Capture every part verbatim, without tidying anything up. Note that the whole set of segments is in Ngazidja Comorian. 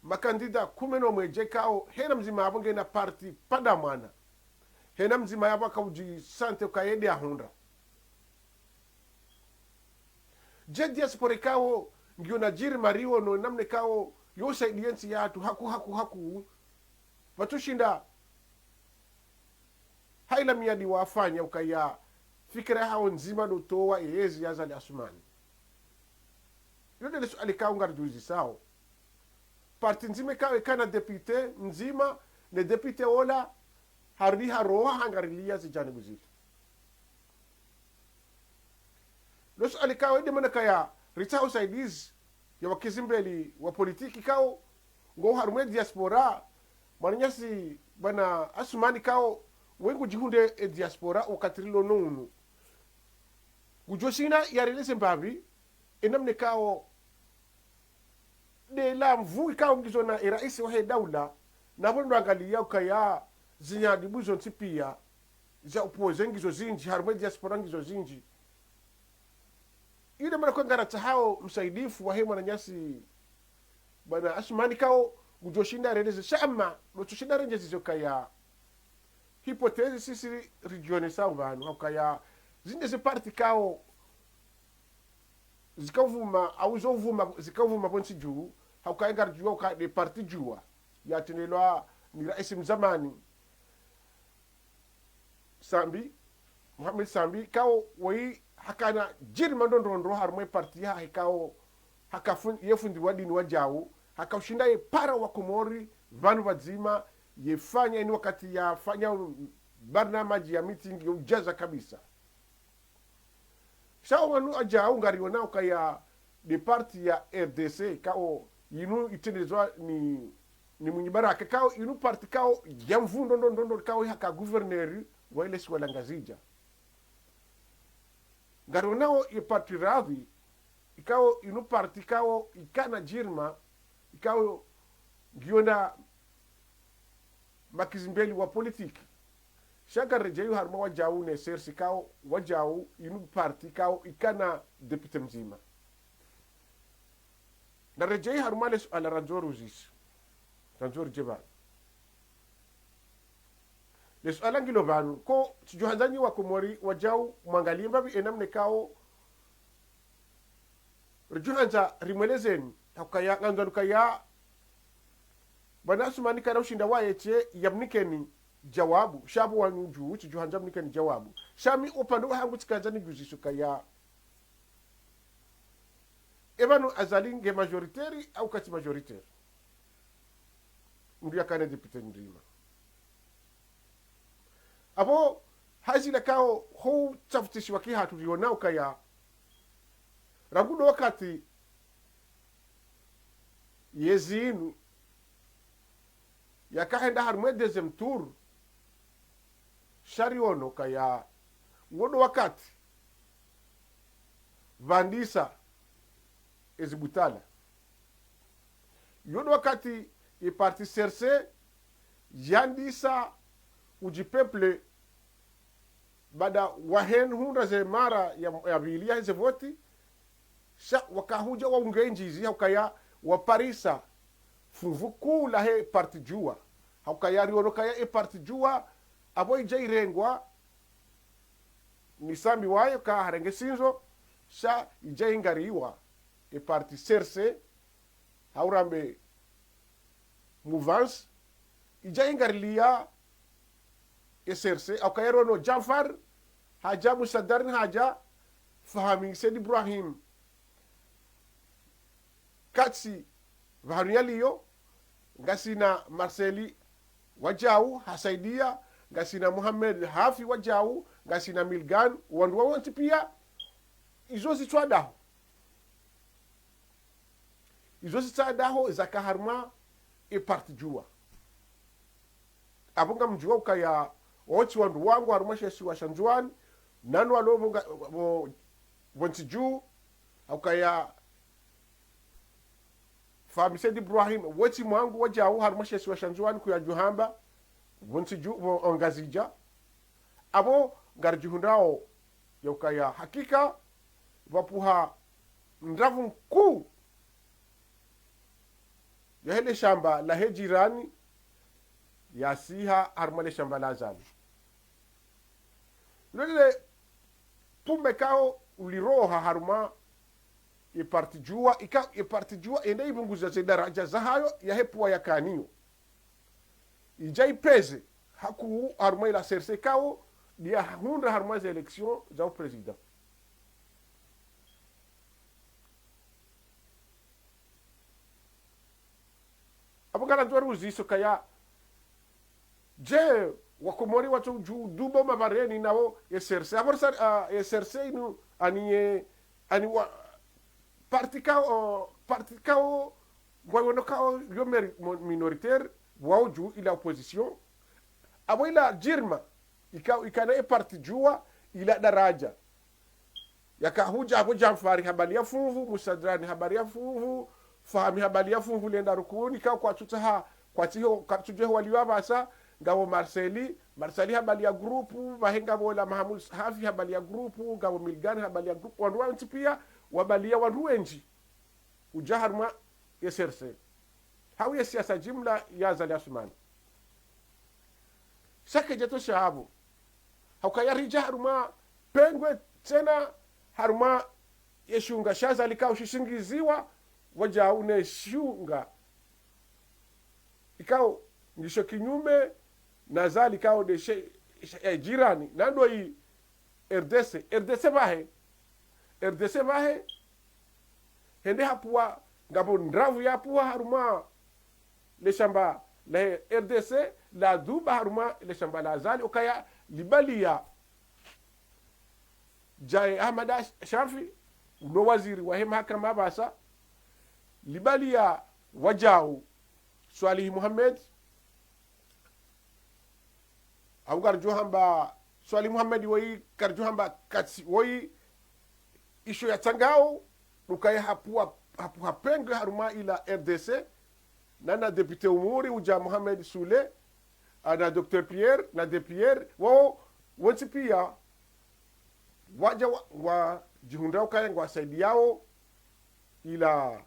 makandida kume no mwedje ikao hena mdzima yapvo ngena parti pvadzima mwana. Hena mdzima yapvo akaudji sentir ukaya yende ahundra. Dje diaspora ikao ngiyo na djiri mariwo no namna ikao yo usaidia entsi yahatru haku, haku, haku. Pvatsushinda hayina miadi wafanya ukaya fikira yahawo ndzima ndo utowa eyezi ya Azali Assoumani. Iyo ndele suala ikao ngaridjiuzisao. Parti ndzima ikao ikana député mdzima, ne député wola, harudi haroha hangarilia zidjanibu zili. Lo suala ikao inde mana ukaya ritsaha usaidizi ya wakizimbeli wa politiki ikao ngo harumwa e diaspora, mwananyasi bwana Assoumani ikao we ngudjihundre e diaspora wakati rilo no unu. Ngudjoshinda yareleze mbapvi, e namna ikao nde la mvu ikao ngizo na e raisi wahe daula, na pvo ndo angalia ukaya zinyadibu zontsi pia, za upoze ngizo zindji, harumwa e diaspora ngizo zindji. Ile mana ukaya ngaratsahao msaidifu wahe mwananyasi bwana Assoumani ikao ngudjoshinda yareleze sha ama, ndo tsushinda rendjeze zo ukaya hypothèse sisi ridjionesao pvanu, ha ukaya zinde ze parti ikao zikauvuma, au zouvuma, zikauvuma pvontsi dju, ha ukaya ngaridjuwa ukaya nde parti Juwa, yatrendelwa ni raisi mzamani Sambi, Mohamed Sambi, ikao woyi hakana djiri mandrondrondro harumwa e parti yahahe ikao haka fun-, ye fundi wa dini wadjau, hakaushinda yepara wa Komori pvanu pvadzima, yefanya ini wakati yafanya barnamaji ya meeting yo udjaza kabisa. Sha wanu wadjau ngarionao ukaya nde parti ya R D C ikao yinu itrendezwa ni, ni Mwinyi Baraka, ikao yinu parti ikao ya mvu ndrondrondro ikao haka gouverneur wa ile siwa la Ngazidja. Ngarionao ye parti Radhi, ikao yinu parti ikao ikana djirma, ikao ngiyo na makizimbeli wa politiki. Sha ngaredjeyi harumwa wadjau ne C R C ikao wadjau yinu parti ikao ikana député mdzima. Naredjeyi harumwa le suala randzo riuzise, randzo ridje pvanu. Le suala ngilo pvanu, ko tsidjohandza nyi wa Komori wadjau mwangalie mbapvi e namna ikao ridjohandza rimwelezeni, ha ukaya, ngandzo ukaya bwana Assoumani kana ushinda waye tse yamnikeni djawabu, sha pvo wanu dju tsidjohandza mnikeni djawabu. Sha mi upande wahangu tsikandza nidjuzise ukaya e pvanu Azali nge majoritaire au katsi majoritaire. Mndru yakana député mdzima. Apvo hazila ikao ho utafutishi wa kihatru rionao ukaya rangu ndo wakati yezi inu yakahenda harumwa e deuxième tour, sha riono ukaya wo ndo wakati pvandisa ezi butala. Yo ndo wakati ye parti C R C yandisa udjipeupler baada wahen hundra ze mara ya, ya pvili ya heze voti, sha wakahudja waunge ndjizi ha ukaya waparisa funvu kuu lahe parti Juwa. Ha ukaya riono ukaya e parti Juwa apvo idja irengwa ni Sambi waye ka harenge sinzo, sha idja ingariwa e parti C R C, hau rambe mouvance, idja ingarilia e C R C, ha ukaya riono Djanfar, hadja Moussa Darine, hadja Fahami Said Ibrahim. Katsi pvahanu yaliyo, ngasina Marcel Wadjau hasaidia, ngasina Mohamed Hafi Wadjau, ngasina Milgan, wandru wawontsi pia, izo zitswa daho. Izo zitswa daho zaka harumwa e parti Juwa. Apvo ngamdjuwa ukaya wontsi wandru wangu harumwa she isiwa sha Ndzuwani, nanu walo pvo nga, pvo, pvontsi dju, ha ukaya Fahmi Said Ibrahim, wontsi mwangu Wadjau harumwa she isiwa sha Ndzuwani kuyadjuhamba, pvontsi dju, pvo Ngazidja. Apvo ngaridjihundrao ya ukaya hakika, pvapvuha ndravu nkuu yahe le shamba lahe jirani, yasiha harumwa le shamba la Azali. Lolile pumbe ikao uliroha harumwa ye parti Juwa, ikao ye parti Juwa yende ipvunguza ze daraja zahayo yahe pouvoir yakaniyo. Idja ipeze hakuu harumwa ila C R C ikao ndiyo yahundra harumwa ze élection za u président. Apvo ngarandzo riuzise ukaya, je, Wakomori watso udjuwa uduba o mabareni nawo ye C R C? Apvo risa, ah, ye C R C inu, ani ye, ani wa, parti ikao, parti ikao, ngwayono ikao yo meri-, mo-, minoritaire, wao dju ila opposition. Apvo ila jirma, ikao, ikana ye parti Juwa, ila daraja. Yaka hudja apvo Djanfari habaliya funvu, Musa Draman habaliya funvu, Fahami habaliya funvu lenda rukuni, ikao kwatsutsaha, kwatsiho, kwatsudjeho waliwa pvasa, ngapvo Marseli, Marseli habaliya groupe, pvahe ngapvo la Mahamoud Hafi habaliya groupe, ngapvo Milgan habaliya groupe, wandru wontsi piya, wabaliya wandru wendji. Udja harumwa ye C R C. Hau ye siasa jimla ya Azali Assoumani. Sha kedjatosha apvo. Haukaya ridja harumwa pengwe tsena harumwa ye shiunga sha Azali ikao shisingiziwa wadjau ne shiunga ikao ngisho kinyume na Azali ikao nde she, she, eh, jirani, na ndo i R D C. R D C pvahe. R D C pvahe. Hende hapvuwa, ngapvo ndravu yapvuwa harumwa le shamba lahe R D C, laduba harumwa le shamba la Azali, ukaya libaliya Djae Ahamada Chanfi, uno waziri wahe mahakama pvasa, libaliya wadjau Swalihi Mohamed, au ngaridjo hamba Swalihi Mohamed woyi, karidjo hamba katsi woyi, isho yatsangao, ukaya hapvuwa, hapvuha pengwe harumwa ila R D C, na, na député Umuri, udja Mohamed Soulé, a, na Docteur Pierre, na De Pierre, wao wontsi piya wadja wa, wadjihundra ukaya ngwasaidiyao ila,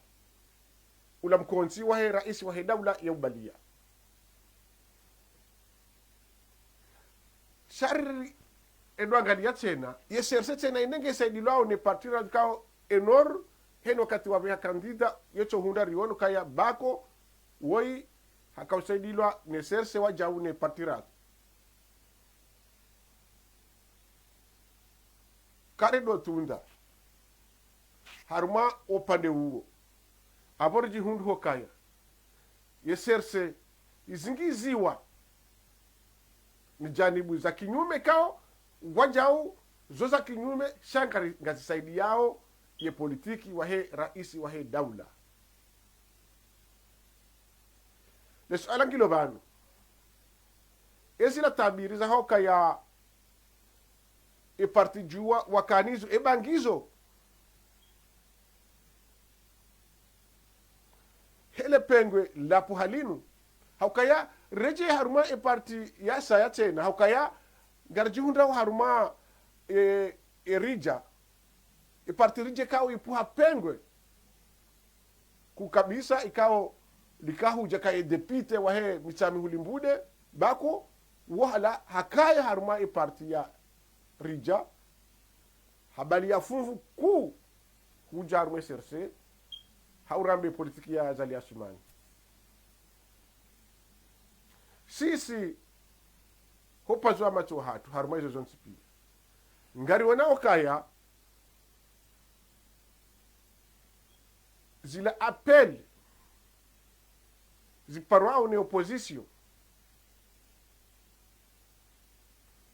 ula mkontsi wahe raisi wahe daula ya ubaliya. Sha ri endo angaliya tsena, ye C R C tsena ine nge isaidilwao ne parti Radu ikao enor, heno wakati wapveha kandida, yetso hundra riono ukaya Bako, woyi, haka usaidilwa ne C R C wadjau ne parti Radu. Kari ndo tunda. Harumwa upande uwo. Apvo ridjihundru hukaya ye C R C izingiziwa ni janibu za kinyume ikao, wadjau zo za kinyume sha ngari, ngazisaidiyao ye politiki wahe raisi wahe daula. Le suala ngilo pvanu. Ezila tabiri za hukaya e parti Juwa wakanizo, e bangizo. Hele pengwe lapvo halinu. Haukaya redjeyi harumwa e parti yasaya tsena. Haukaya ngaridjihundrao harumwa e, e Ridja. E parti Ridja ikao ipvuha pengwe kuu kabisa ikao lika hudja kaye député wahe Mitsamihuli Mbude, Bako, wo hala hakaya harumwa e parti ya Ridja, habaliya funvu kuu hudja harumwa e C R C, ha urambe politiki ya Azali Assoumani. Sisi, ho pvadzwa matso hatru, harumwa izo zontsi piya. Ngariwona ukaya, zila appel ziparwao ne opposition,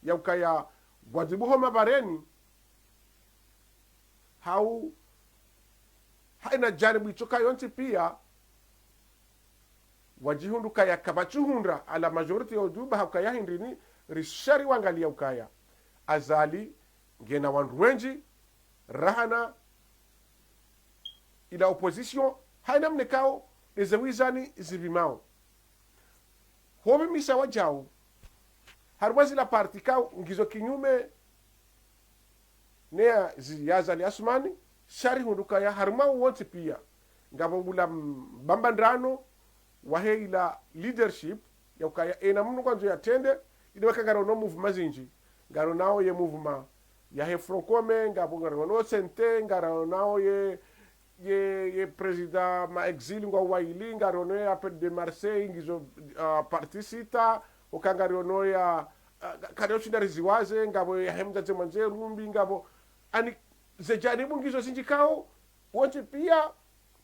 ya ukaya ngwadjibu ho mabareni, hau haina janibu itsoka yontsi piya, wadjihundru ukaya kapvatsuhundra à la majorité ya uduba haukaya hindrini, rishari wangaliya ukaya Azali ngena wandru wendji, rahana ila opposition, haina mna ikao, ndeze wizani zipvimao. Hopvimisa wadjau, harumwa zila parti ikao ngizo kinyume ne ya zi-, ya Azali Assoumani, sha rihundru ukaya harumwa wontsi piya. Ngapvo ula mbambandrano, wahe ila leadership, ya ukaya ena mndru ngwandzo yatrende, ile waka ngariono mouvement zindji, ngarionao ye mouvement yahe Front Commun, ngapvo ngariono C N T, ngarionao ye, ye, ye président ma exil ngwao waili, ngariono ye Appel de Marseille, ngizo, ah, parti sita, uka ngariono ya, ah, ka-, kario shinda riziwaze, ngapvo yahe mdzadze mwandze rumbi, ngapvo, ani, ze janibu ngizo zindji ikao, wontsi pia,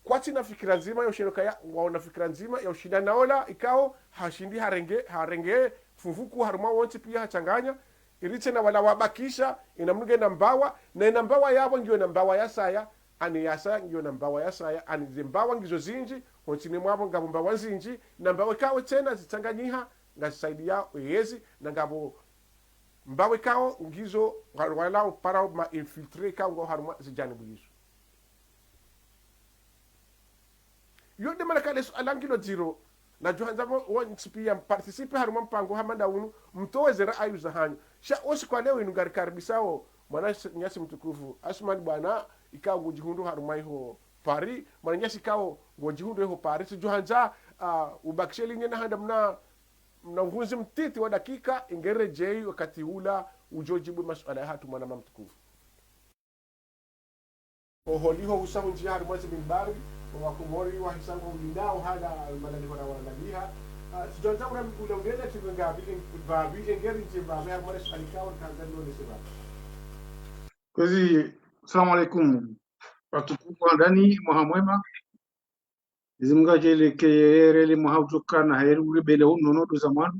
kwatsina fikira ndzima ya ushino kaya, waona fikira ndzima ya ushindana ola, ikao, hashindi harenge, harenge, funvu kuu harumwa wontsi pia hachanganya, ili tsena wala wabakisha, ena mndru ngena mbawa, na ena mbawa yapvo ngiyo na mbawa ya saya, ani ya saya ngiyo na mbawa ya saya, ani ze mbawa ngizo zindji, hontsini mwapvo ngapvo mbawa zindji, na mbawa ikao tsena zitsanganyiha, ngazisaidia eyezi, na ngapvo mbawa ikao ngizo, nga-, wala upara ma infiltré ikao ngwao harumwa ze janibu izo. Yo nde mana kale suala ngilo dziro, nadjo handza pvo wontsi pia mparticipe harumwa mpango hama nda unu, mtowe ze raayi zahanyu. Sha wo usiku wa leo inu ngarikaribisao mwananyasi mtukufu Assoumani Bwana, ikao ngudjihundru harumwa iho Paris, mwananyasi ikao ngudjihundru iho Paris, tsidjo handza, ah, ubakishe linye na handa mna, mna uhundzi mtiti wa dakika, ingeredjei wakati ula udjo djibu masuala yahatru mwanama mtukufu. Oho liho husa hundjia harimwa ze mimbari, owakomori wahisa ngo ulindao hala malaliho na walaliha. Ah, tsidjo handza ura ula ulele tsi pvwe ngapvi, en-, pvapvi, engeri ndje pvapvi, harimwa le suala ikao, nikandza nilonese pvapvi. Kwezi, salamu alaikum. Watukufu wa ndani, mwaha mwema. Mwenyezi Mungu adjaanlie ke yele mwaha udjo kana heri uribele unono ndo za mwando.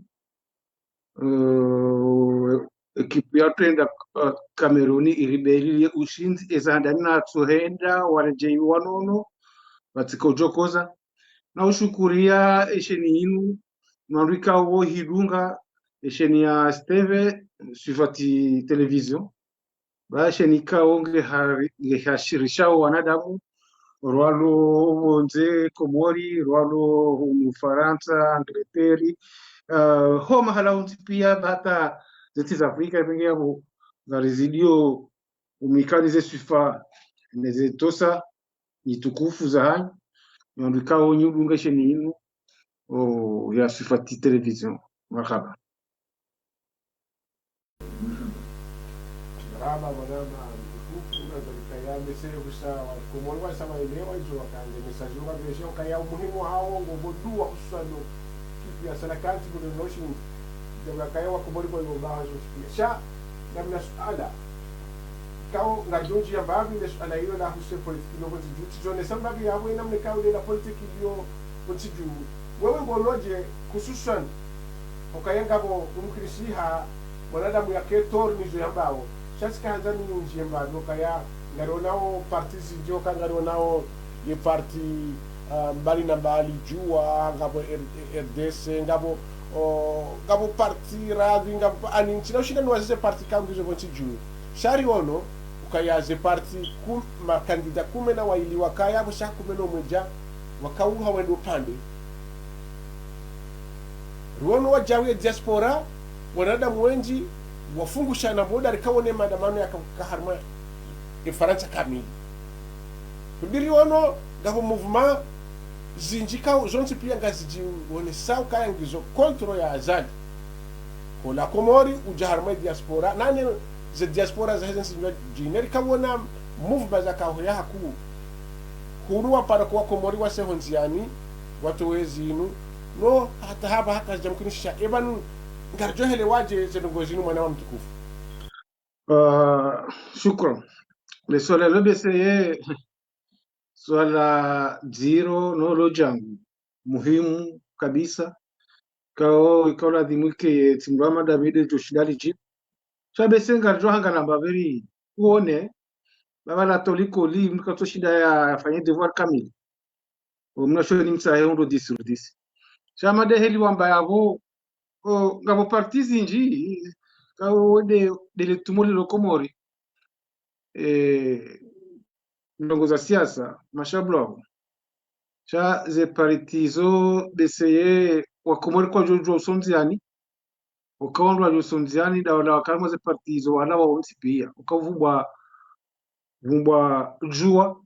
Eh, ekipu yahatru yenda, eh, Cameroun iribelilie ushindzi, eza handani natso henda, waredjei wanono, pvatsika udjo koza. Na ushukuria esheni inu, mwandru ikao hidunga, esheni ya Steve, Swifati Télévision. Ba sheni ikao nge hari-, nge hashirishao wanadamu, rwalo pvondze Komori, rwalo hunu Farantsa, Angleterre, ah, ho mahala hontsi pia, ba hata ze ntsi za Afrika, pvenge yapvo, ngarizidio umikani ze swifa, ne ze tosa, nyi tukufu zahanyu, nyi wandru ikao nyi udunga sheni inu, o, ya Swifati Télévision. Marhaba. Marhaba, mwanama mtukufu, na zalika ya message husa wakomori wasa waelewa izo wakandze message, uka pveshe ukaya umuhimu hawo ngo bodua hususwani kipi ya sana kanti kule notion. Ndio ukaya wakomori kwa yomba hazo pia. Sha, namna suala. Ikao ngaridjo ndjia mbapvi ne suala ilo la huse politiki ilo pvontsi dju. Tsidjo nesa mbapvi yapvo ena mna ikao lela politiki ilo pvontsi dju. Wewe ngolodje hususwani ukaya ngapvo umkirisiha mwanadamu yake tori nizo yambao. Sha tsika handza mi ndjie mbapvi ukaya ngarionao parti zindji uka ngarionao ye parti, ah, mbali na mbali, Juwa, ngapvo R-, R D C, ngapvo, o, ngapvo parti Radhi, ngapvo pa-, ani ntsina ushinda niwazize parti ikao ngizo pvontsi dju. Sha riono, ukaya ze parti kum-, makandida kume na waili wakaya, pvo sha kume no mwedja, wakauha wende upande. Riono wadjau ye diaspora, wanadamu wendji, wafungushana boda rikaone maandamano yaka-, kaharumwa e Farantsa kamili. Pvili riono, ngapvo mouvement zindji ikao zontsi pia ngazidjionesao ukaya ngizo contre ya Azali. Hola Komori, udja harimwa e diaspora, nane ze diaspora zaheze ntsi ndjwa djine rikaona mouvement zaka hoya hakuu. Hunu wapara ko wakomori wase hondziani, watowe zinu, no hata hapva haka zidja mkinisha, epvanu ngaridjo helewadje ze ndrongoo zinu mwanama mtukufu. Ah, shukran. Le suala lo beseye, suala dziro no lo djangu. Muhimu kabisa. Ikao, ikao ladhimu ike ye tsimba madamide djo shinda lidjibu. Sha bese ngaridjo hangana mbapvi ri, uone, baba la toliko li, mndru katso shinda ya, yafanye devoir kamili. O mna shoni mtsahe hundro dix sur dix. Sha mada heli wamba yapvo, o, ngapvo parti zindji, ikao nde, nde le tumo lilo Komori. Eh, ndrongoo za siasa, mashabula wapvo. Sha ze parti zo beseye wakomori kwadjo djuwa usondziani, ukao ndo wadjo usondziani, nda wala waka harimwa ze parti zo wala wawontsi pia. Uka vumbwa, vumbwa Juwa,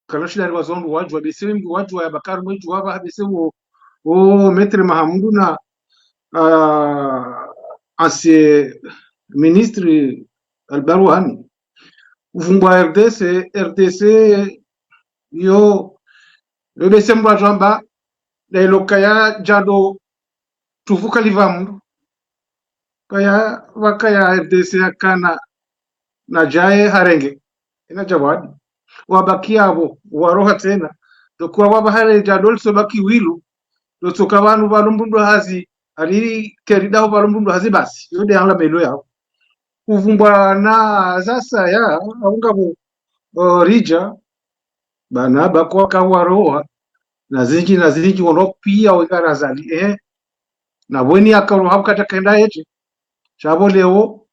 Kala shida ri wazondu wadjuwa, bese wengi wadjuwa ya Bakari Mwedju wapva, bese wo, o Maître Mahamudu na, ah, ancien ministre Albarwani. Uvumbwa R D C, R D C yo, yo bese mdru adjwamba, lelo kaya djado tuvuka livamru. Kaya, pvakaya R D C yakana, na djaye harenge. Ina djawadi. Wabaki yapvo, waroha tsena. Donc wapva hale djado liso baki wilu. Lotsoka pvanu pvalo mdru ndo hazi, ali keri daho pvalo mdru ndo hazi basi. Yo nde hanga melo yapvo. Uvumbwa na zasaya, aunga pvo, o, ridja, bana bakwa kawaroha, na zindji, na zindji, wono piya wengara zali, eh. Na weni akaroha mkata kenda yete. Sha pvo leo,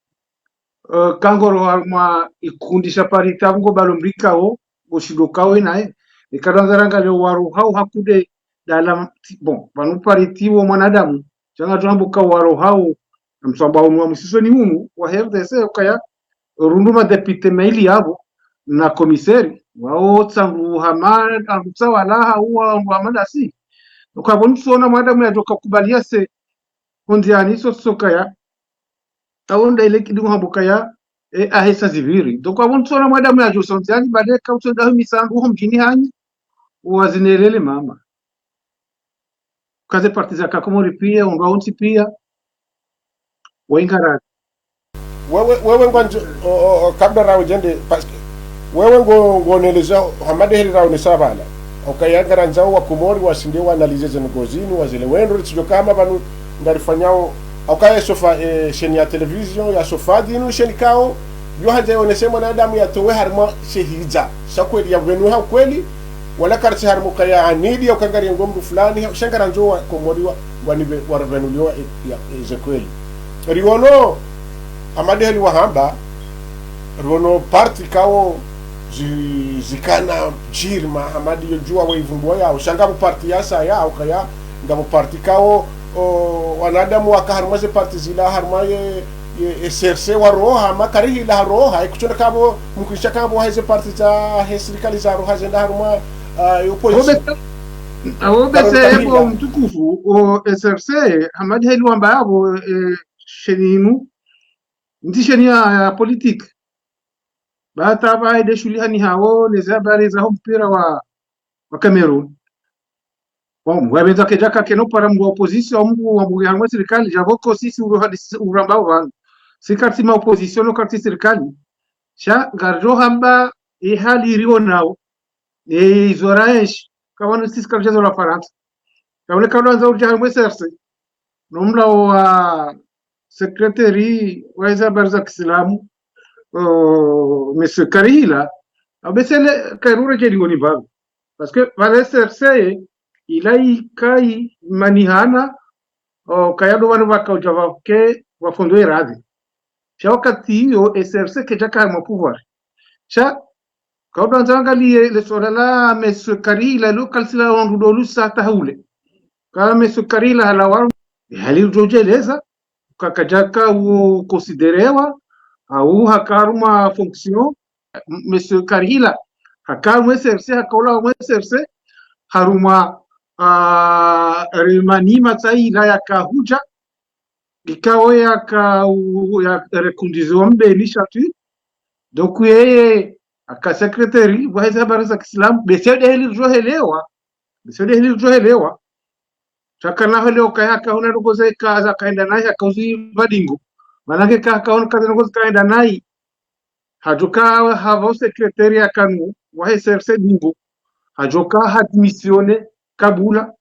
eh, kangoroha mwa ikundi sha parti apvo ngo balo mrikao, ushindo kawe naye. Nikadwanza ranga leo warohao hakude dala, bon, pvanu parti wo mwanadamu, sha ngadjwambo ka warohao, mswamba unu wa msisoni unu, wa R D C, ukaya, rundu madepite maili yapvo, na komiseri, wao tsangu hama, angu tsa walaha, uwa, angu hama dasi. Ukapvo ntsona mwanadamu yadjoka kubaliya se, hondziani so, so kaya, awo nda ile kidi muhambo kaya, e, ahesa zipviri. Donc, apvo ntsona mwanadamu yadjo so hondziani, bade ka utso daho misandu ho mdjini hanyu, wazinelele mama. Kaze parti za ka Komori piya, undwa untsi piya, waingara. Wewe, wewe ngwandzo, o, o, o, kabla rawo djende, parce que wewe ngo, ngoneleza, hamade heli rawo nesa pvala. Ukaya ngarandzao wa Komori, wasinde wa analyser ze ngozi zinu, wazile wendo, ritsidjo kama pvanu, ngarifanyao, ukaya sofa, eh, sheni ya télévision, ya sofa dinu, sheni kao, yo hadja yonese mwanadamu yatowe harimwa shehidza. Sha kweli, yapvenuha ukweli, wala karitsi harimwa kaya anidi, ya ukangari ngo mdru fulani, sha ngarandzo wa Komori wa, wanive, warvenuliwa, e, ya, e, ze kweli. Riwono, hamade heli wahamba, riwono parti kao zi-, zikana djirima, hamadi yo djuwa wa ivumbuwa yao. Sha ngapvo parti yasa yao kaya, ngapvo parti kao, o, wanadamu waka harimwa ze parti zila, harimwa ye, ye, ye C R C waroha, makarihila haroha, ikutsona kapvo, mkwisha kapvo heze parti za he sirikali zaroha zenda harimwa, ah, ye opposition. Awo bese, awo bese, Karol Kabila. Ebo mtukufu, o C R C, hamadi heli wamba yapvo, eh, sheni inu, ndzi sheni ya, ya politique. Bata ba ede shughuli hani hawo, neze habari za ho mpira wa, wa Cameroun. Bon, wabeza kedjaka keno para mdru wa opposition, mdru wa mdru ya mwe sirikali, djapvo ko sisi uro hadisi uramba uvanga. Si kartsi ma opposition, no kartsi sirikali. Sha, ngaridjo hamba, e hali iriwo nao. E, izo raenshi, kawanu sisi karidja zo la Farantsa. Kawule kawandza udja harimwe C R C. No mlawo wa secrétaire wa eze habari za kisilamu, o, Monsieur Karihila, abesele kairure djeli ngoni pvapvo. Parce que pvale C R C, ila ikai manihana, o, kayado wanu waka udja pvapvo ke wafondo erazi. Sha wakati iyo, C R C kedjaka harimwa pouvoir. Sha, kaudandza angaliye le suala la Monsieur Karihila, lo kalisi la wandru dolu sa tahule. Ka Monsieur Karihila halawa, hali udjo djeleza, ka kadjaka u considérewa, au haka harumwa fonction, Monsieur Karihila, haka harumwa C R C, haka ulawa mwe C R C, harumwa, ah, remaniement tsa ila yaka hudja, ikao yaka u-, ya reconduisiwa mbeni shatu. Donc yeye aka secrétaire wa heze habari za kisilamu, bese de heli ridjo helewa, bese de heli ridjo helewa. Sha kana helewa kaya haka huna ndrongoo ze ka zakaenda nayi, haka uzi vadingo. Manake ka haka huna kaze ndrongoo zikaenda nayi, hadjoka hapva o secrétaire ya kanu wa he C R C dingo. Hadjoka ha démissionner kabula.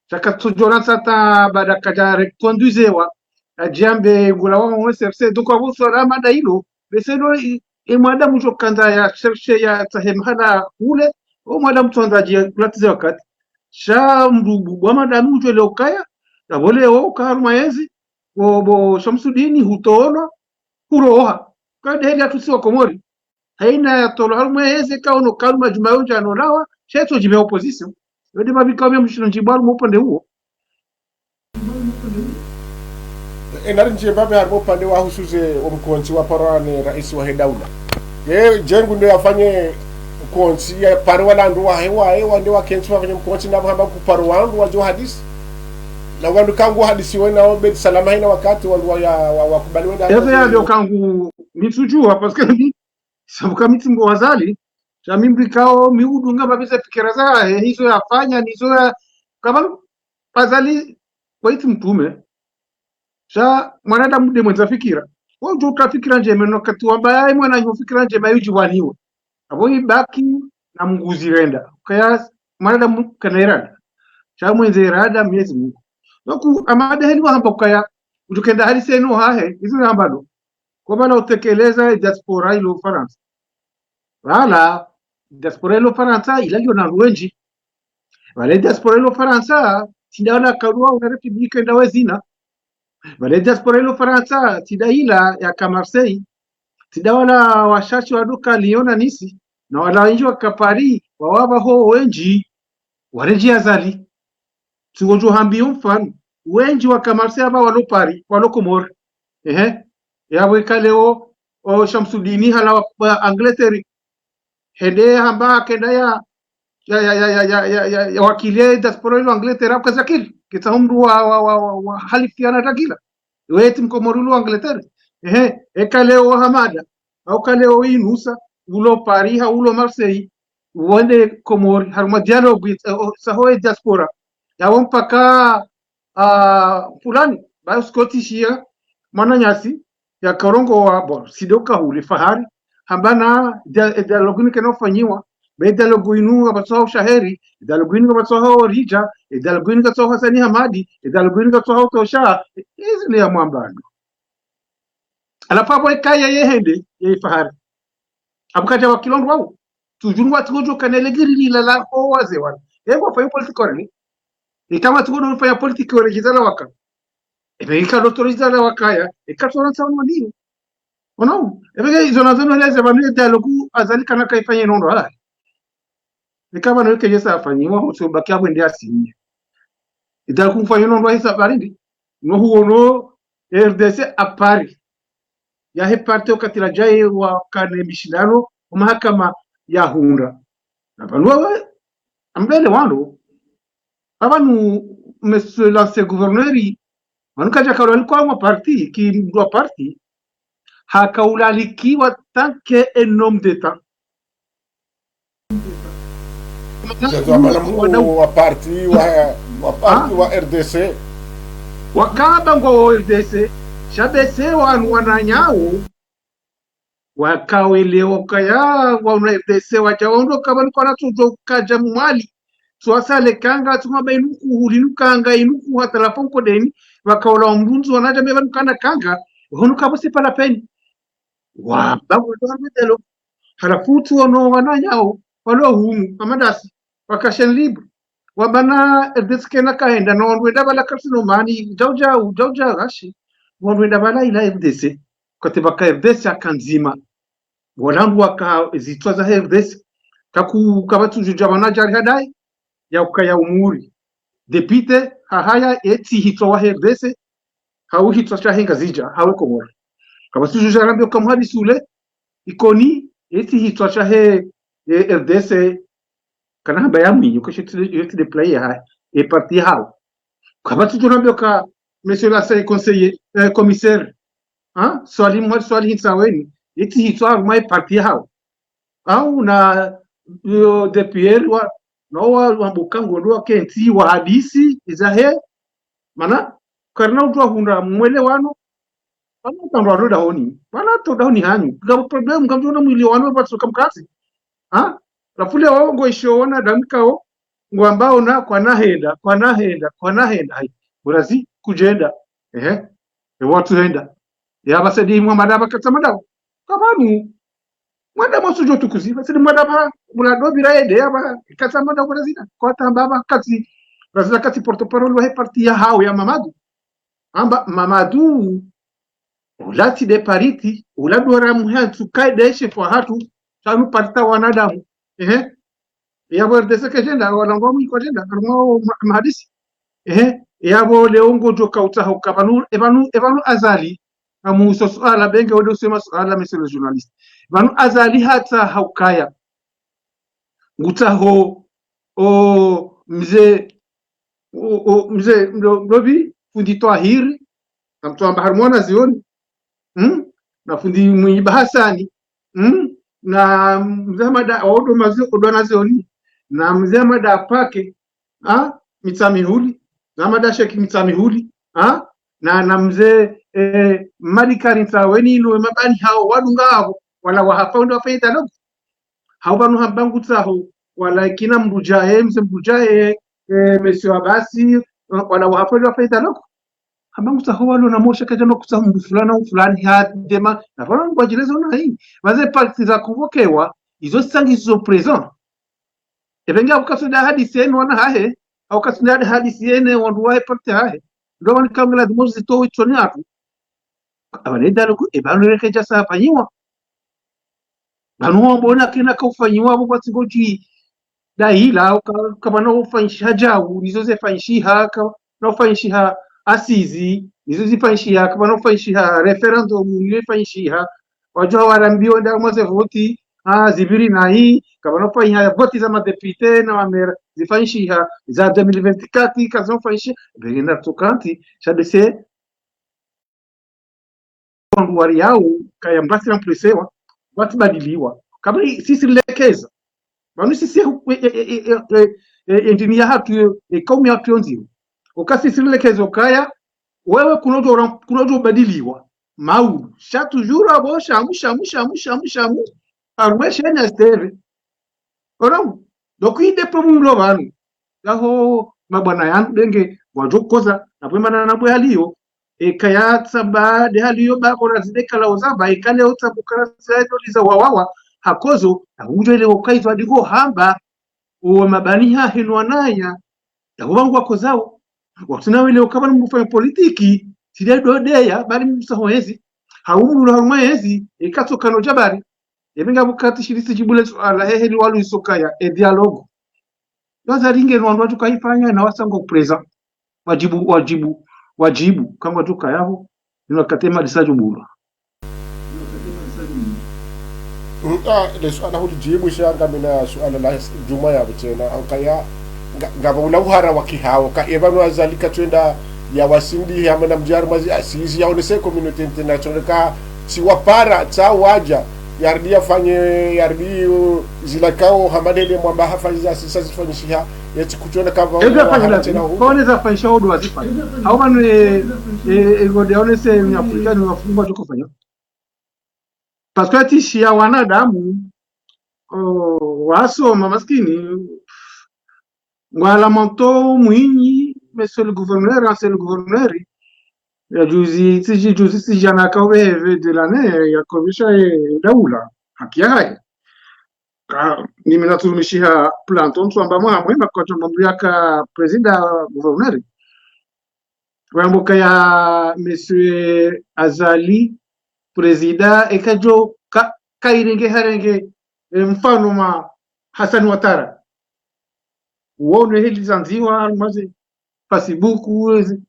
Sha katsudjona sata baada kadja reconduisewa, adjambe ngula wa mwe C R C. Donc apvo suala mada ilo, bese lo i, e mwanadamu djo kandza ya chercher ya tsahe mahala hule, o mwanadamu tsandza dje kulatize wakati. Sha mdru bu-, bwa mwanadamu djo leo kaya, na pvo leo ka harumwa yezi, bo, bo Shamsudini hutolwa, huroha. Ka de heli ya tusi wa Komori. Haina ya tolwa harumwa yezi ka ono kalima djuma yo djano lawa, shetso djime opposition. Yo de mapvika wa mia mshino ndjibu harumwa upande uwo. E, nari ndjie mbapvi harumwa upande wa husuze omkontsi wa parane raisi wa he daula. Ye, djengu ndo yafanye Kontsi ya paro wala wandru wahe, wahe, wande wakentsi wafanye mkontsi na hamba kuparo wandru wadjo hadisi. Na wandru kangu hadisi wena o Beit Salam haina wakati wandru wa, ya, wa, wakubali wenda. Eze ya ndio kangu mitsudjuwa, parce que mi, sabu ka mitsimbo Azali, sha mi mbi kao mi udunga mapveze fikira zahe, hizo yafanya, nizo ya, kabano, Azali, waiti mtrume, sha mwanadamu nde mwendza fikira. Wo udjo utra fikira ndjema, no wakati wamba yaye mwananyo fikira ndjema yudjiwaniwa. Apvo ibaki na Mngu zirenda. Ukaya mwanadamu kana irada. Sha mwendza irada Mwenyezi Mungu. Donc, Hamada heli wahamba ukaya, udjo kenda hali seno hahe, izo yamba ndo. Ko pvala utekeleza diaspora ilo Farantsa. Pvala, diaspora ilo Farantsa, ila liyo na wendji. Pvale diaspora ilo Farantsa, tsi nda wala karuwa una République nda wezina. Pvale diaspora ilo Farantsa, tsi nda ila yaka Marseille. Tsi nda wala washashi waduka Lyon na Nice. Na wala wendji waka Paris, wawapva ho wendji, waredji Azali. Tsi ngodjo hambiyo mfano. Wendji waka Marseille apva walo Paris, walo Komori. Ehe. Yapvo ika leo, o Shamsudini hala wa, wa Angleterre. Hende hamba kenda ya, ya, ya, ya, ya, ya, ya, ya, ya wakili diaspora ilo Angleterre, au kazakili. Kitsa mndru wa, wa, wa, wa, wa halifiana takila. Weti mkomori ulo Angleterre. Ehe, eka leo Hamada, au ka leo Inusa, ulo Paris, ha ulo Marseille, wende Komori, harumwa dialogue, eh, o, saho e diaspora. Yawo mpaka, ah, fulani, ba Scottish ya, mwananyasi, ya karongowa, bon, tsi ndo kahuli fahari, hamba na dia-, e dialogue ni kena ufanyiwa, be dialogue inu ngapvatsoha ushaheri, e dialogue inu ngapvatsoha orija, e dialogue inu ngapvatsoha Hasani Hamadi, e dialogue inu ngapvatsoha utosha, e, izi ni ya mwambano. Halafu apvo ikaye yehende, ye ifahari. Apvo kadja wakilondro wao. Tujungu watsi ngodjo kana legiri lila la ho waze wala. Ye ngwafanya politique wala ni. Ika watsi ngodjo fanya politique wala djiza la waka. Ebe ika doktoro djiza la wakaya. Ika tona tsa wani. Ono. Ebe ke izo nazo no leze pvanu ye dialogue Azali kana kaifanya inondo wala. Ika pvanu ike yesa afanyiwa, hutso baki apvo nde asinye. Ida kumfanya inondo hisa barindi. No huono R D C à part. Yahe parti wakati ladjaye wakane mishindano, o mahakama yahundra. Na pvanu wawe, ambele wando, apvanu monsieur l'ancien gouverneur, pvanu kadja kalwa alikwa mwa parti, ki mndru wa parti, haka ulalikiwa tant que un homme d'État. Mwana mkuu wa parti wa, wa parti wa R D C. Wakamba ngo R D C, sha bese wanu wananyawo, wakawelewa ukaya wanu R D C wadja waondo kamba ni kwana tsojo kadja Mwali. Tswasa le kanga, tsuma ba inu kuhuli nu kanga, inu kuhatala fonko deni, wakaola omrunzi wanadja mbe pvanu kana kanga, hunu kabo c'est pas la peine. Wamba ngo ndo wanu delo. Halafu tsi wono wananyawo, walo hunu, amadasi, waka chaîne libre. Wamba na R D C kena kahenda, no wandru wenda pvala karsinomani, djau djau, djau djau, ashi. Wandru wenda pvala ila R D C. Kati pvaka R D C aka ndzima. Wala wandru waka zitswa za R D C. Kaku, kapvatsu djudja pvanu djari hadayi, ya ukaya umuri. Député, hahaya, etsi hitswa wa R D C, hau hitswa shahe Ngazidja, hawe Komori. Kapvatsu djudja rambe uka muhadisi ule, Ikoni, etsi hitswa shahe, e, R D C, kana hamba ya mwinyi, uka sheti, sheti de play ya, e parti hao. Kapvatsu djudja rambe uka, monsieur l'ancien conseiller, eh, commissaire, ha? Swali mwa, swali hitsa weni, etsi hitswa harumwa e parti hao. Au na, yo, de Pierre wa, no wa, wambuka ngondo wakentsi, wahadisi, izahe, mana, karina udjuwa hundra mwelewano, pvanu kandru wandru dahoni, pvanu to dahoni hanyu, ngapvo problème, ngamdjo ona mwelewano, pvatsoka mkasi. Ha? Halafu leo ngoisho wanadamu kao, ngwamba ona, kwana henda, kwana henda, kwana henda, hai. Burazi, kudjenda. Ehe. Ewa tsuhenda. Ya pvasa di mwa madaba katsa madaba. Kapvanu. Mwanadamu atsudjo tukuzi. Pvasa di mwanadamu, mula dobi ra ede ya pva, katsa madaba Brazil. Kwa tamba pva katsi, Brazil katsi porte-parole wahe parti ya hao ya Mamadu. Amba Mamadu, ula tsi de parti, ula dora muhantsu kaide chef wahatru, shanu parti wanadamu. Ehe. Yapvo R D C kejenda, wala ngwa mwiko jenda, harumwa o ma-, mahadisi. Ehe, yapvo leo ngodjo kautsaha uka pvanu, e pvanu, e pvanu Azali, amuso suala, benge wode usema suala, monsieur le journaliste. Pvanu Azali hatsaha ukaya. Ngutsaho o mze, o, o mze Mlo-, Mlovi, fundi Twahiri, na mtsu amba harumwa wanazioni, hmm? Na fundi Mwinyi Bahasani, hmm? Na mze Hamada, odo mazi-, odo wanazioni, na mze Hamada Pake, ha? Mitsamihuli, na Hamada Sheki Mitsamihuli, ha? Na, na mze, eh, Madi Kari Ntsaweni, inu we mabani hawo wadunga hawo, wala wahafa wende wafanye dialogue. Hawu pvanu hamba ngutsaho, wala kina Mbujaye, mze Mbujaye, eh, monsieur Abasi, eh, wala wahafa wende wafanye dialogue. Hamba ngutsaho walo na mosha kadjama kutsaho mndru fulani au fulani ha dema. Na pvanu ngwadjilezo na hii. Pvaze parti za convoquewa, izo tsi ngizo présent. Epvenge au katsunda hadisi yenu wana hahe, au katsunda hadisi yene wandru wahe parti hahe. Ndo wani kangela zimozi zitowe itsoni hatru. Apvanu dialogue, epvanu leke djasa fanyiwa. Pvanu wambona kena kaufanyiwa, apvo kwatsi ngodji dahila, ka, kapvana ufanyishiha djau, nizo zefanyishiha, kapvana ufanyishiha assises, nizo zifanyishiha, kapvana ufanyishiha référendum, niyo ifanyishiha, wadjuha warambiwa nda mwaze voti, ah, zipviri nayi, kapvana ufanyishiha voti za madéputés na wamera, zifanyishiha, za deux mille vingt-quatre, kazina ufanyishiha, pvenge na tsokanti, sha dese, wandru wari yao, kaya mbasi na mpresewa, watsi badiliwa. Kaba i-, sisi rilekeza. Pvanu sisi e, e, e, e, e, e, e, e, ndini yahatru yo, e, kaumu yahatru yo ndziro. Oka sisi rilekeza okaya, wewe kunodjo ra-, kunodjo badiliwa. Maulu. Sha toujours apvo, shamu, shamu, shamu, shamu, shamu. Harumwa esheni ya steve. Ora, donc, inde problème lo pvanu. Yaho, mabwana yanu, denge, wadjo koza, na pvwe mana na pvwe hali yo, eka ya tsamba, de hali yo, ba, kora zide kala ozamba, eka leo tsamba, kala zide liza wawawa, hakozo, na hudjo ile ukaizwa dingo hamba, uwe mabani ha henu wananya, yaho pvangu wakozao, watsuna wele ukaba ni mfanya politiki, side dodeya, bali msaho hezi, haumu ulo harumwa hezi, eka tsokano djabari, Epvenge apvo kati shilisi djibu le suala hehe liwalu isokaya, e dialogue. Waza ringe no wandru watsu kaifanya na wasa ngo présent. Wadjibu, wadjibu, wadjibu. Kangwa tsu kaya apvo, inu wakati madisa djubulwa. Mm, ah, le suala huli djibu sha ngamina suala la djumwa ya butsena. Ankaya, nga, ngapvo ula uhara wa kihawo. Ka epvanu Azali katswenda ya wasindi ya mwana mdjari mwazi assises yaonese communauté internationale ka tsi wapara tsa wadja, yaridi yafanye, yaridi, uh, zilakao hamadele mwamba hafanye za sisa zifanyishiha, yetsi kutsona kava. Eza fanyila zi, kone za fanyisha odo wazifanya. Hau pvanu, eh, eh, eh, ngode yaonese ni Afrika ni wafungwa toko fanya. Parce que tsi shiya wanadamu, oh, wasoma maskini, ngwalamanto Mwinyi, monsieur le gouverneur, ancien le gouverneur, ya juzi, tsi juzi, tsi djana ka veve de l'année, ya kovisha e daula, haki yahahe. Ka, ni mina tsurumishiha planton, tswamba mwa, mwe, makotso mambu yaka président gouverneur. Wambo kaya monsieur Azali, président, eka djo ka, kairenge harenge, eh, mfano ma Hassan Ouattara. Uone heli zandziwa, maze Facebook, ze,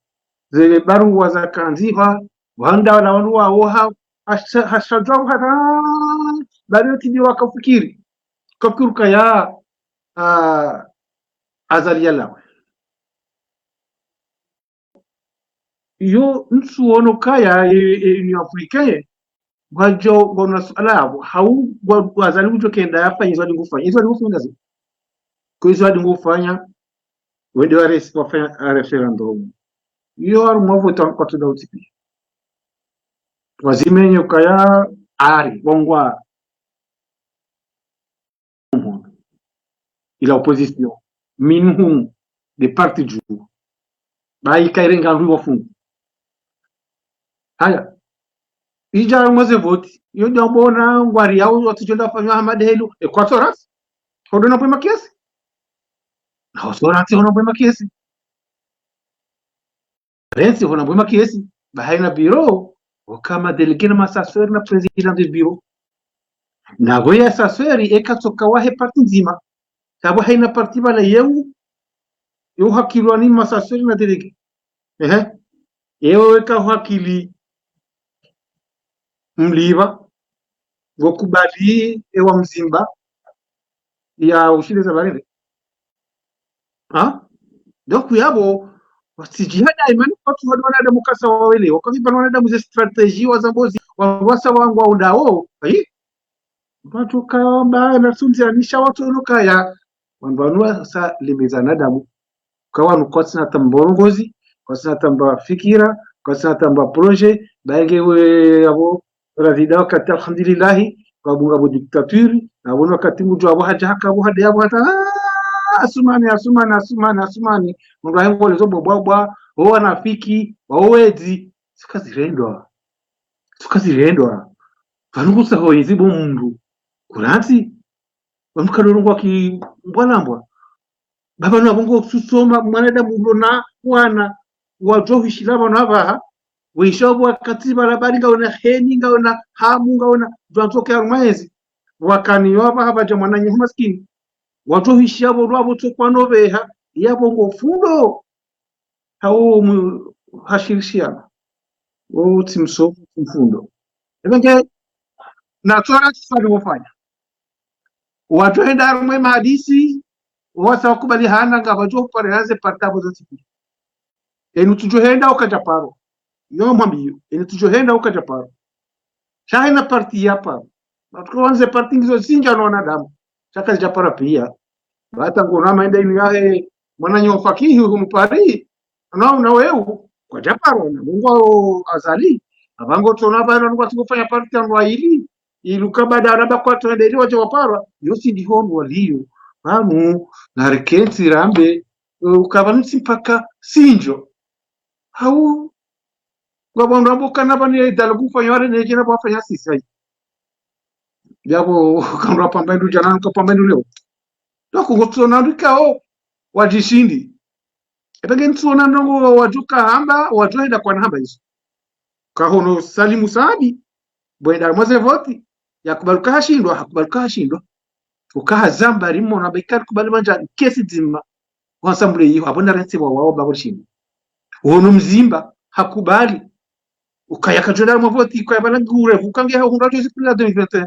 ze baruwa zakandziwa, wanda na wanu wa oha, hasha, hasha djwa hata, bari yo tidi wakafikiri. Kafikiri kaya, ah, Azali yalawe. Yo ntsu wono kaya, e, e, Union Africaine, ngwadjo, ngwona suala yapvo, hau, ngwa, ngwa Azali kudjo kenda yafanya izo ali ngufanya. Izo ali ngufanya ngazi. Ko izo ali ngufanya, wende wa res-, wafanya, a référendum. Yo harumwa vote wa kwatsu da utipi. Wazimenye ukaya, ari, wangwa. Ila opposition, minhum, de parti dju. Bayi kairenga ndru wafungu. Haya. Idja mwaze voti. Yo djambona ngwari yao watsu djonda fanywa hamade helu. Equatorance. Hodo na pwe makiasi. Na Osorance hono pwe makiasi. Prince hona mbwe makiasi, ba haina bureau, oka ma délégué na ma assesseur na président de bureau. Na pvo ye assesseur eka tsoka wahe parti ndzima. Ka pvo haina parti pvala yeu, yo hakilwa ni ma assesseur na délégué. Ehe. Yeu eka hakili Mliva, ngo kubali ewa Mzimba, ya ushinde za barende. Ha? Donc yapvo, wasijihada imani kwatsu wadi wanadamu kasa wawele, wakavipva wanadamu ze stratégie wazambozi, wawasa wangu wa undao, ayi? Wandru kamba na sundzi anisha wandru ono kaya, wandru wanu wasa lemeza wanadamu. Ka wanu kwatsina tamba urongozi, kwatsina tamba fikira, kwatsina tamba projet, baenge we yapvo, Razida wakati alhamdulillahi, wabunga bo dictature, na wonu wakati ngudjo apvo hadja haka apvo hade apvo hata, ah, Asumani, Asumani, Asumani, Asumani, mndru ahengo lezo bwabwabwa, wo wanafiki, wo wezi, tsuka zirendwa. Tsuka zirendwa. Pvanu kusa ho inzi bo mndru. Kuransi, wamkadoro ngwa ki mbwa na mbwa. Baba na bongo susoma mwanadamu ulo na wana. Wadjo hwishila pvanu apvaha. Wesha wakati pvala bali ngaona heni, ngaona hamu, ngaona djwandzo ke harumwa ezi. Wakani yo apvaha pvadja mwananyaho maskini. Wadjo hwishiya pvo lwapvo tso kwano pveha, yapvo ngo fundo. Hawo mu-, hashirishiana. Wo tsi mso-, tsi mfundo. Epvenge, na tsora tsisali wofanya. Wadjo henda harumwa mahadisi, wasa wakubali hana ngapvadjo pare haze parti apvo za sipiri. Enu tsudjo henda ukadja paro. Yo mwambiyo, enu tsudjo henda ukadja paro. Sha hena parti ya paro. Wandru wandze parti ngizo zindji no wanadamu. Sha kazidja para piya. Bata ngona maenda inu yahe mwananyaho fakihi hunu Paris. Na una weu, kwadja paro, na Mungu wa Azali. Apvango tsona pvanu ngwatsi kufanya parti ya ndrwa ili. Iluka baada alaba kwatsu ende ili wadje waparwa. Yo tsi ndiho ndrwa liyo. Pvanu, na rikentsi rambe, eh, ukapva mtsi mpaka sindjo. Hau, ngapvo ndrwa mbo kana pvani ya idala kufanya wale neje na wafanya sisa. Yapvo, kandrwa pamba indru djana, nuka pamba indru leo. Loko ngo tsona ndrikao, wadjishindi. Epvenge ntsona ndrongo wadjo kahamba, wadjo henda kwana hamba izo. Kahono Salimu Saadi, bo henda harumwa ze voti, yakubali uka hashindwa, hakubali uka hashindwa. Uka hazamba rimona, ba ikali kubali mandza, kesi dzima. Wansamble iyo, apvo na rentsi wa wao ba kurishindwa. Wono Mzimba, hakubali. Ukaya kadjo henda harumwa voti, ukaya pvala ngure, ukange ha hundra djozi kula deux mille vingt et un.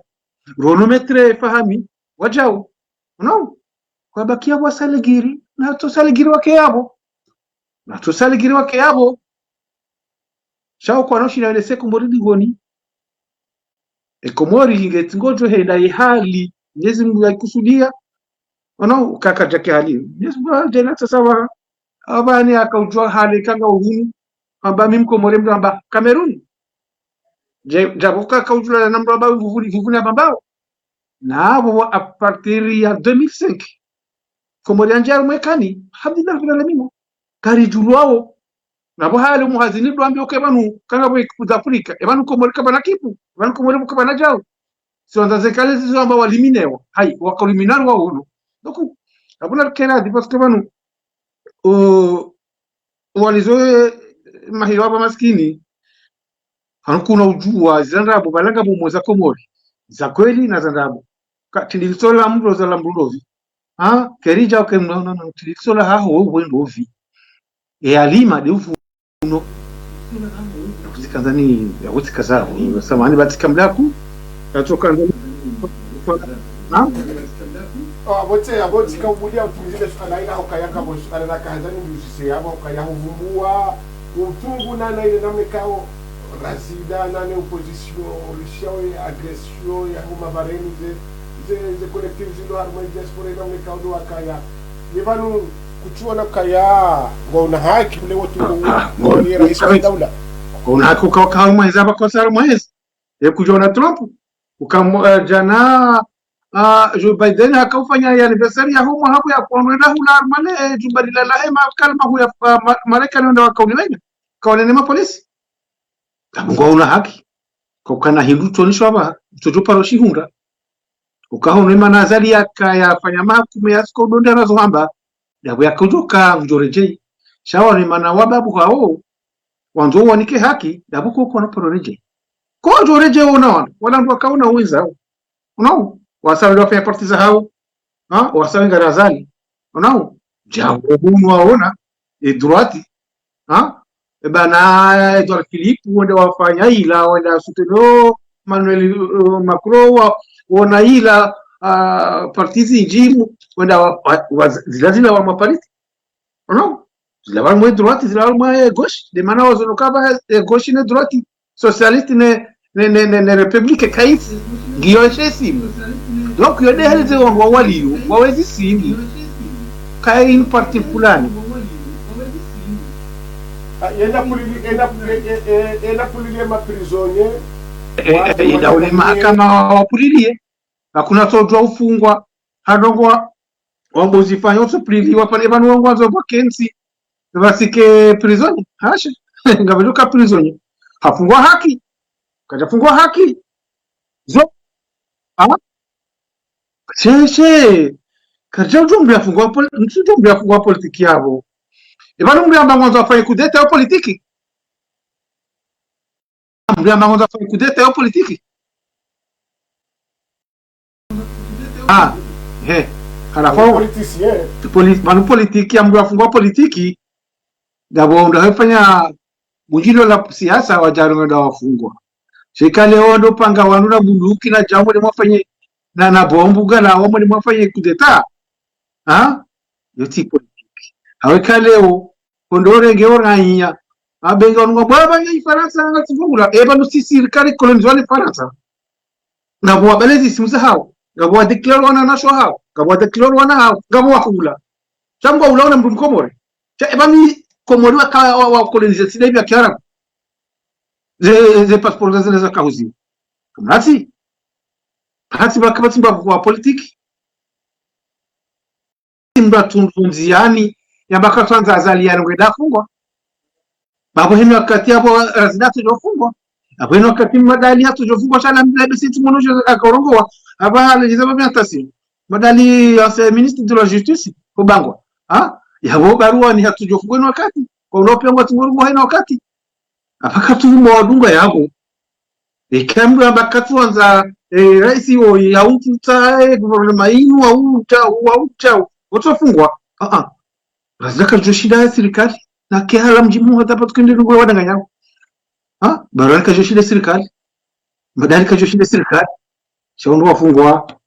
Rono Maître Fahami, wadjau. Unaona? Kwabakia pvo wasaligiri, na tso saligiri wake yapvo. Na tso saligiri wake yapvo. Sha wo kwana ushinda wele se Komori dingoni. E Komori nge tsi ngodjo henda ye hali, Mwenyezi Mungu yaikusudia. Unaona? Ukaka djake hali. Mwenyezi Mungu hadjena tsasa wa. Apvani akaudjua hale kanga uhunu. Amba mi Mkomori mndru amba Cameroun. Dje, djapvo kaka udjula na mndru amba Vuvuni, Vuvuni amba mbao. Na apvo à partir ya deux mille cinq. Komori yandjia harumwa ekani. Alhamdulillah, rabbil alamina. Karidjulwao. Na pvo hale muhazini ndo ambi oke pvanu, kanga pvo ekipu za Afrika. E pvanu Komori kapvana kipu. E pvanu Komori kapvana djau. Siwandza zekale zizo amba waliminewa. Hayi, wakalimina wao uno. Donc, apvo na kera di parce que pvanu, o, walizo, eh, mahiro apva maskini. Hanu kuna udjua, zila ndrabo, pvala ngapvo mwe za Komori. Za kweli na za ndrabo. Ka, tindili tsola mndru za la mndru lovi. Ha? Keridja oke mndru, no, no, no, tindili tsola haho, we, we ndovi. E alima, de ufu, no. Kutsika zani, ya kutsika zao. Samahani, batika mlaku. Yatsoka nzani. Ha? Oh, apvo tse, apvo tsika ubudia utumizile suala ila ukaya ka bo suala la kaza ni muzise apvo ukaya huvumbua utungu na na ile namna ikao Razida na ne opposition, Russia we agression ya huma bareni ze, ze, ze collectif zilo harumwa diaspora namna ikao ndo wakaya. Ye pvanu kutsiona kaya, ngwauna haki ule wotu ngo, ngo ni rais wa daula. Ngwauna haki uka, uka harumwa ezi apva kosa harumwa ezi. E kudjona Trump, uka mo-, eh, djana, ah, Joe Biden hakaufanya ye anniversaire ya humwa habu ya kuonwenda hula harumwa le, eh, jumba lila lahe makalima huya, ah, ma-, Marekani wenda wakaulilenya. Kaonene mapolisi. Kamu ngwauna haki. Kaukana hindru tsoni shwaba, utsodjo paro shihundra. Ukahono imana Azali yaka yafanya mahakume ya siko udonda nazo hamba, dapvo yakaudjoka ngudjo redjei. Sha wanu imana wababu hao, wandzo wanike haki, dapvo koko na paro redjei. Kodjo redjei wona wanu, wala ndo wakauna uwinza hao. Unao, wasawe ndo wafanya parti za hao. Ha? Wasawe ngara Azali. Unao, djao hunu waona, e droite. Ha? E bana Edouard Philippe, wende wafanya ila, wende soutenir Emmanuel, eh, Macron, wa, wona ila, ah, parti zindji mu, wenda wa, wa, wa, zila zila wa maparti. Ono? Zila wa mwe droite, zila wa mwe gauche. De mana wazono kaba, eh, gauche ne droite. Socialiste ne, ne, ne, ne, ne République kaitsi. Ngiyo she simu. Donc, yo de hali ze wandru wa waliyo, wawezi sini. Kayi ni parti fulani. Ah, yenda pulili, yenda, eh, eh, eh, yenda pulili ma prisonnier. Eh, eh, yenda ule mahakama wa, wa pulili. Hakuna tsodjwa ufungwa. Hadongwa, wambo zifanya utsupulili, wapvane pvanu wangwandzo pvakentsi. Pvasike prisonnier. Hasha. Ngapvadjoka prisonnier. Hafungwa haki. Kadjafungwa haki. Zo. Ah? She, she. Kadja udjombe afungwa poli-, mtsudjombe afungwa politiki yapvo. Eba no mndru yamba ngwandzo afanye kudeta yo politiki. Mndru yamba ngwandzo afanye kudeta yo politiki. Ah, he. Halafu politicien. Poli-, pvanu politiki, ya mndru afungwa politiki. Ngapvo mndru hafanya bundjilio la siasa wadjaro ngwenda wafungwa. Sheka leo ndo panga wanu na bunduki na djamu ne mwafanye na, na bombu gala wamwe ne mwafanye kudeta. Ha? Yo tsi politiki. Haweka leo, kondorenge oranya. Abenga wanu ngwabwabanya Ifarantsa nga tsivungula. Eba no si sirikali kolonizwa ni Farantsa. Ngapvo wabale zisimu zahawo, ngapvo wadéclarer wananyashe wahawo, ngapvo wadéclarer wana hawo, ngapvo wahula. Sha mndru wahula wona mndru Mkomori. Sha eba mi Komori waka-, wa, wa colonisé tsi de pvya Kiarabu. Ze, ze passeport zazile zakahuziwa. Kamratsi. Pvatsi baka pvatsi mba wa politiki. Mba tundru ndziani, yamba katsandza Azali yanu ngwenda fungwa. Babo hino wakati abo Razida atsudjofungwa. Abo hino wakati Madali atsudjofungwa, sha la mbila besi tsi mwono djo akarongowa. Aba hale jiza ba bien tasi. Madali, ancien ministre de la justice, kubangwa. Ha? Yabo baruwa ni atsudjofungwa hino wakati. Kwa unope ngwa tsi mwono hino wakati. Apvaka tu mwa wadunga yapvo. Eka mndru amba katsuwandza, eh, raisi wo, ya utsutsa, eh, gouvernement inu, wa utsa, wa utsa, watsofungwa. Ah, ah. Razida kadjoshinda ya sirikali. Na ke hala mdji mwa hata pvatsu kende nungu wadanganyao. Ha? Baruwa kadjoshinda sirikali. Madali kadjoshinda sirikali. Sha wandru wafungwa.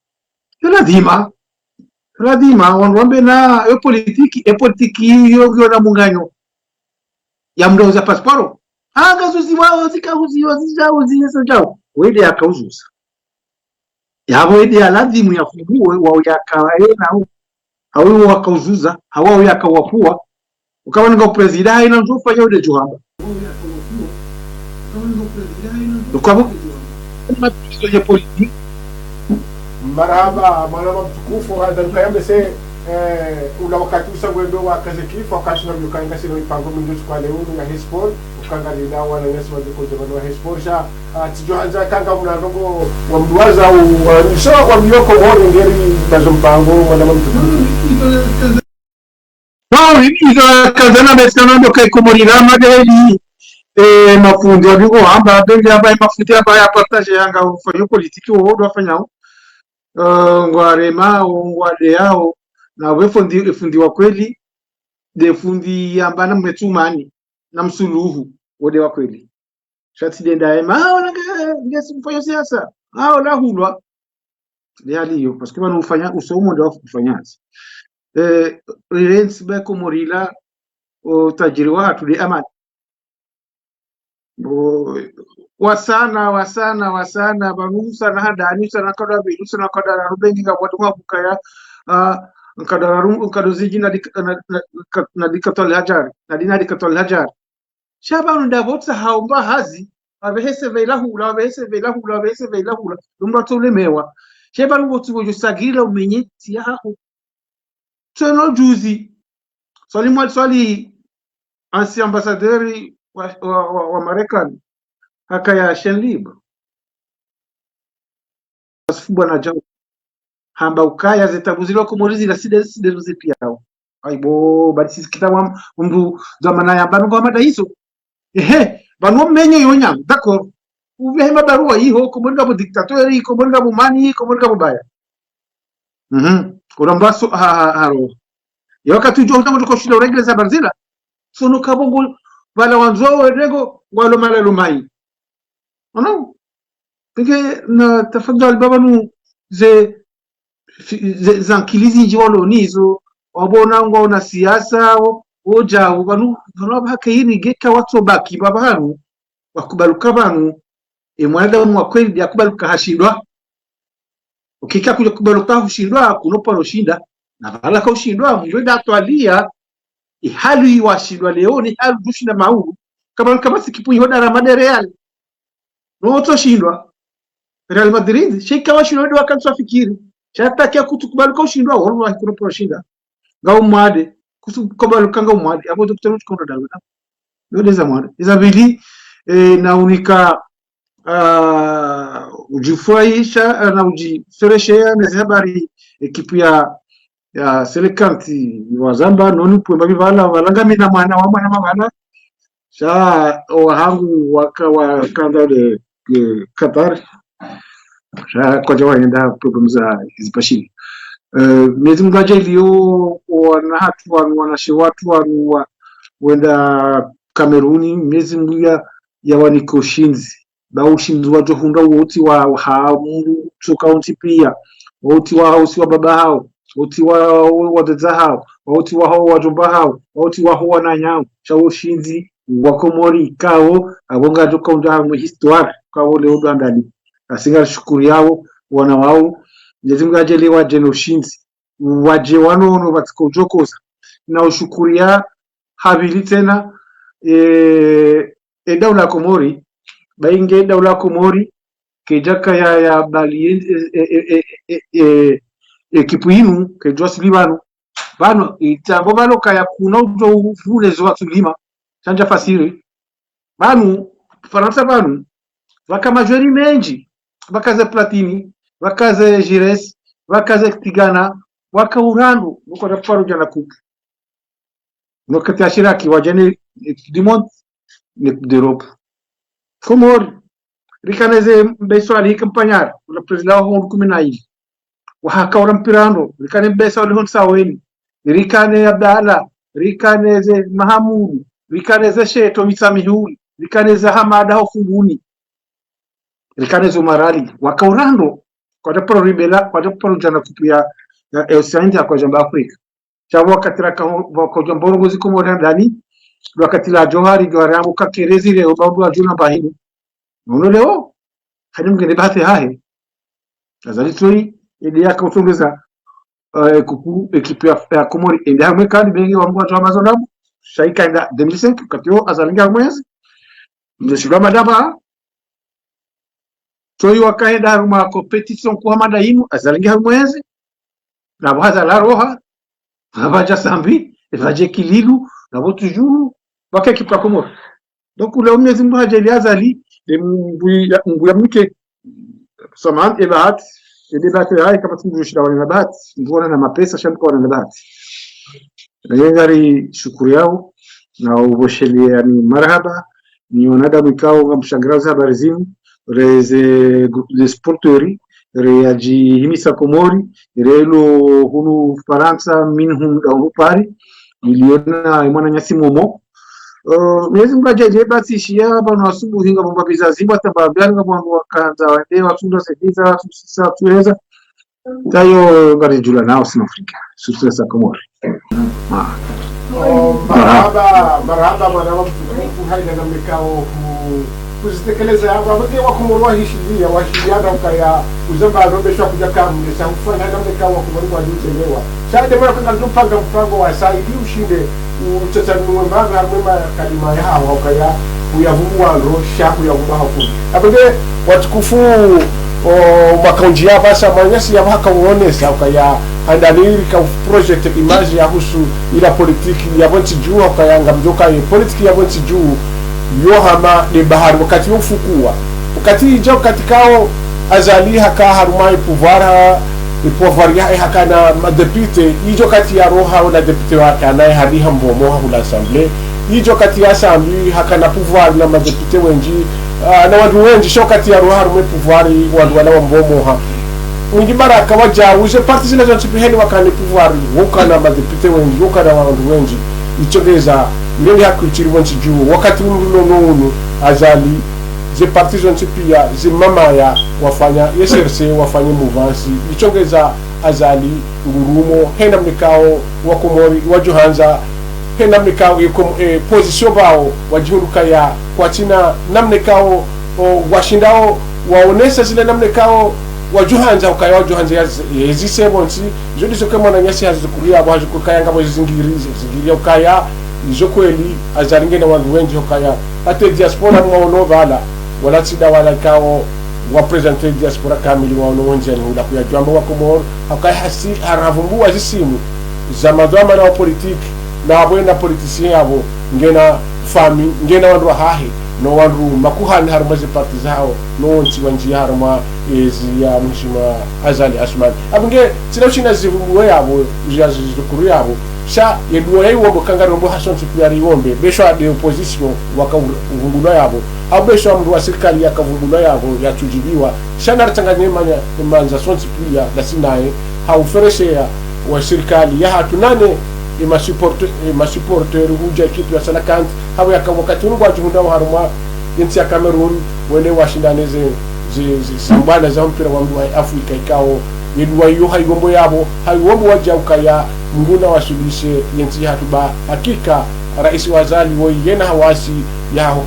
Yo lazima. Yo lazima, wandru wambe na, yo politiki, e politiki yo, yo na munganyo. Ya mndru uza pasporo. Hanga zuzi wao, zika uzi, zija uzi, yeso jao. Wende yakauzuza. Yapvo wende ya lazimu ya funguwe, wao yaka waye na u. Hawe wakauzuza, hawa yakawapvua. Ukawa nga prezida haina nzo fanya ude djohamba. Ukawa matumizo ya politiki. Marahaba, mwanama mtukufu, hada nkayambe se, eh, ula wakati usa ngwendo wa kaze kifu, wakati na mnyukanga sino mipango mindji kwa leo, na Hesbon, ukanga lila wana nyasi wa ziko jabano wa Hesbon, sha, ah, tsidjo handza kanga mna ndrongo wa mduwaza, wa msho, wa miyoko, wa ngeri, bazo mpango, mwanama mtukufu. No, izo kazana besana ndo kai Komori la madeli, eh, mafundi wa bigo hamba, bende hamba, mafundi hamba ya partage yanga ufanya politiki wo, ndo wafanyao. Eh, ngwaremao, ngwadeyao, na we fundi, fundi wa kweli, de fundi yamba na metsumani, na msuluhu, wo de wa kweli. Sha tsi de ndaye, ma, wala nge, nge si mfanyo siasa. Ah, wala hulwa. Nde hali iyo, parce que pvanu ufanya, usomo nde wa ufanya. Eh, rirensi ba Komori la, o, tajiri wahatru de amani. Bo, wasana, wasana, wasana, pvanu usana handani, usana kada pvili, usana kada raru bengi nga watu mwa bukaya, ah, nkada raru, nkado zidji na dika-, na, na, na dikatwali hajari, na dina dikatwali hajari. Sha pvanu ndapvo tsaha umba hazi, wapvehe C V ila hula, wapvehe C V ila hula, wapvehe C V ila hula, lumba tso ulemewa. Sha pvanu wotsi wodjo sagila umenye tsi yaho. Tseno juzi. Swali mwa-, swali ancien ambassadeur wa, wa, wa, wa Marekani. Hakaya chaîne libre. Asifu bwana Djao. Hamba ukaya ze tabu zilo Komori zila side, side zo zipiyao. Aibo, badi sisi kita wa mndru zamana ya pvanu kwa mada hizo. Ehe, pvanu menye yo nyangu, d'accord. Upvehe mabaruwa iho, Komori ngapvo dictateur, Komori ngapvo mani, Komori ngapvo baya. Mhm. Uramba so, ha, ha, haro. Ye wakati udjo hutanga ndoko shida uregele za barzila. Sono kapvo ngo, pvala wandzo, wenengo, ngwalo mala lumai. Ono? Peke na tafadhali baba nu ze, fi- ze- zankili zindji walo nazo, wapvo na ngwaona siasa, wo- wodjao, pvanu, pvanu wapvahake hiri ngeka watsobaki, pvapvanu, wakubaluka pvanu, e mwanadamu wa kweli nde yakubaluka hashindwa. Ukika kudja kubaluka hushindwa, kuno paro shinda. Na pvala kaushindwa, mndru nda atwalia, ihali iwashindwa leo, ni hali djushinda mauru. Kama, kama si ekipu iho dara made Real. No otsoshindwa. Real Madrid, sheka washindwa ndo wakantsi wafikiri. Sha hata kia kutsu kubaluka ushindwa, wallahi kuno paro shinda. Ngau mwade, kutsu kubaluka ngau mwade. Apvo ndo kutsaru tsikondro dara. Yo ndeza mwade. Eza pvili, eh, na unika, ah, udjifurahisha, ah, na udjifereshea, neze habari, ekipu ya, ya Cœlacanthes, wazamba, noni pvwemba pvipvala, pvala ngami na mwana wa mwana mapvala, sha, owahangu waka, wakanda le, le Qatar, sha, kwadja wahenda problème za zipashini. Eh, Mwenyezi Mungu adjaliye wana hatru wanu, wanashe watru wanu, wa, wenda Kameruni, Mwenyezi Mungu ya, yawanike ushindzi. Ba ushindzi wadjo hundra wotsi wa, ha mndru tsoka wontsi pia. Wotsi wa, wotsi wa baba hawo, wotsi wa, wa, wadzadze hawo, wotsi wa hawo wadjomba hawo, wotsi wa hawo wananya hawo. Sha ushindzi wa Komori kawo, apvo ngadjo kaundja hamwe histoire, kawo leo ndo handani. Asi ngarishukuriyawo, wana wawo, Mwenyezi Mungu adjaliye wadje no ushindzi. Wadje wanono pvatsiko udjokoza. Na ushukuriya ha pvili tsena, eh, e daula Komori, ba inge daula Komori, kedjaka ya, ya bali, eh, eh, ekipu inu, kedjwa sili pvanu. Pvanu, itsambo pvalo kaya kuna udjo uvule zo watsulima, shandja fasiri. Pvanu, Farantsa pvanu, pvaka majweri mendji, pvaka ze Platini, pvaka ze Giresse, pvaka ze Tigana, waka urando, nuko na paro djana kupu. Wakati ya Chirac wadja ne, ne Coupe du Monde, ne Coupe d'Europe. Komori, rikana ze Mbaye Swalihi Kampanyara, ula président wa hondru kumi na ili. Wahaka ura mpira ndo, rikana Mbaye Swalihi hondru Saweni, rikana Abdallah, rikana ze Mahamudu, rikana ze Sheto Mitsamihuli, rikana ze Hamada ho Fumbuni, rikana ze Omar Ali. Waka urando, kwadja paro ribela, kwadja paro djana kupu ya, ya Océan Indien kwadjamba Afrika. Sha pvo wakati raka, pvo kodja mborongo ziko mori handani, wakati la Djohar, Djohar yambo kakerezi leo, ba ndo wadjuna bahinu. Nono leo, hani mgende bahati hahe. Azali Tsoyi, ende yaka utsongeza, eh, kuku, ekipu ya, ya Komori, ende hamwe kandi bengi wa mgwa djwa mazo nabu, sha ika enda deux mille cinq, wakati wo Azali nge hamwezi. Mze shilwa madaba, Tsoyi wakahenda harumwa compétition kuha mada inu, Azali nge hamwezi. Na pvo Azali aroha, na pvadja Sambi, pvadja Kililu, na pvo toujours, waka ekipu ya Komori. Donc, ule Mwenyezi Mungu hadjaliya Azali, nde Mungu ya, Mungu ya mnike, samahani, e bahati, e bahati ya, kama tsi mndru shida wana na bahati, mndru wana na mapesa, sha mndru wana na bahati. Na ye ngarishukuriyawo, na upvosheleya ni marahaba, ni wanadamu ikao ngamshangirao ze habari zinu, re ze groupe de supporters, re yadjihimisa Komori, re lo hunu Farantsa, minhum da hunu Paris, niliona mwananyasi momo. Eh, Mwenyezi Mungu adjaliye basi shiya, pvanu asubuhi ngapvo mbabiza zimba, tamba mbiyani ngapvo wandru wakandza, wende, watsunda ze visa, watsusisa, watsuheza. Tayo ngaridjula nao sina Afrika, surtout sa Komori. Ah. Oh, marahaba, marahaba, mwana wa mtukufu, haina namna ikao ku-, kuzitekeleza yako. Apvo nge wa Komori wahishiliya, wahishiliya na ukaya, uzamba rombe shwa kudja kamwe, sha ufanya namna ikao wa Komori wadjutelewa. Sha nde mwana kanga ndupanga mpango wa saidi ushinde, utsatsa nuwe mbanga, mwe makalima yahawo, ukaya, kuyavumu wandro, sha kuyavumu hakuni. Apvo nge, watukufu, o, makaundji ya pvasa, mwananyasi ya pvahaka uonesa, ukaya, handani rika projeter image ya husu ila politiki ya pvo ntsi dju, ukaya ngamdjoka ye politiki ya pvo ntsi dju, yo hama nde bahari wakati yo ufukuwa. Wakati idja wakati kao Azali haka harumwa e pouvoir ha, e pouvoir ya, e hakana madéputé, idjo wakati ya roha ona député wakana e hali hambomo ha hula assemblée, idjo wakati ya Sambi hakana pouvoir na madéputé wendji, ah, na wandru wendji, sha wakati ya roha harumwa e pouvoir, wandru wala wambomoha. Mwinyi Baraka wadja, uze parti zila zontsi pia heni wakana e pouvoir, wokana madéputé wendji, wokana wandru wendji. Itso ngeza, ngendi hakuitsiri pvo ntsi dju, wakati unu nono unu, Azali, ze parti zontsi pia, ze mamaya, wafanya, ye C R C, wafanya mouvance. Itso ngeza, Azali ngurumo, he namna ikao wa Komori wadjohandza, he namna ikao e Kom-, e position pvao wadjihundru ukaya kwatsina namna ikao, o, washindao waonesa zile namna ikao wadjohandza ukaya wadjohandza ya zi-, yezise pvontsi. Izo ndizo ke mwananyasi hazizukuru yapvo, hazukuru ukaya ngapvo zizingiri, zizingiri ya ukaya izo kweli Azali ngena wandru wendji ukaya hata diaspora mwaono pvala, wala tsi nda wala ikao wa présenter diaspora kamili waono wendji yani hula kuyadjwamba wa Komori, hauka hasi haravumbua zisimu za madhwamana wa politique, na apvo ena politicien yapvo, ngena fami, ngena wandru wahahe, no wandru makuhani harumwa ze parti zao, no wontsi wandjia harumwa ezi ya mheshimiwa Azali Assoumani. Apvo nge, tsina ushina zivumbue yapvo, ziya zizukuru yapvo, sha ye dua ya iwombo kangarombo hasontsi piya riwombe, besho ade opposition waka u-, uvumbulwa yapvo, hau besho mndru wa sirikali yakavumbulwa yapvo, yatsudjibiwa, sha naritsanganye manya, emandza sontsi piya, ngasi naye, hauferesheya wa sirikali yahatru nane, ema supporte-, ema supporter hudja ekipu ya Cœlacanthes, hapvo yaka wakati unu ngwadjihundrao harumwa yentsi ya Cameroun, wende washindane ze, ze, ze, ze mbwana za mpira wa mndru wa Afrika ikao, ye dua iyo haiwombo yapvo, haiwombo wadja ukaya Mngu nawasuluhishe yentsi yahatru ba hakika, raisi wa Azali woyi yena hawasi yaho.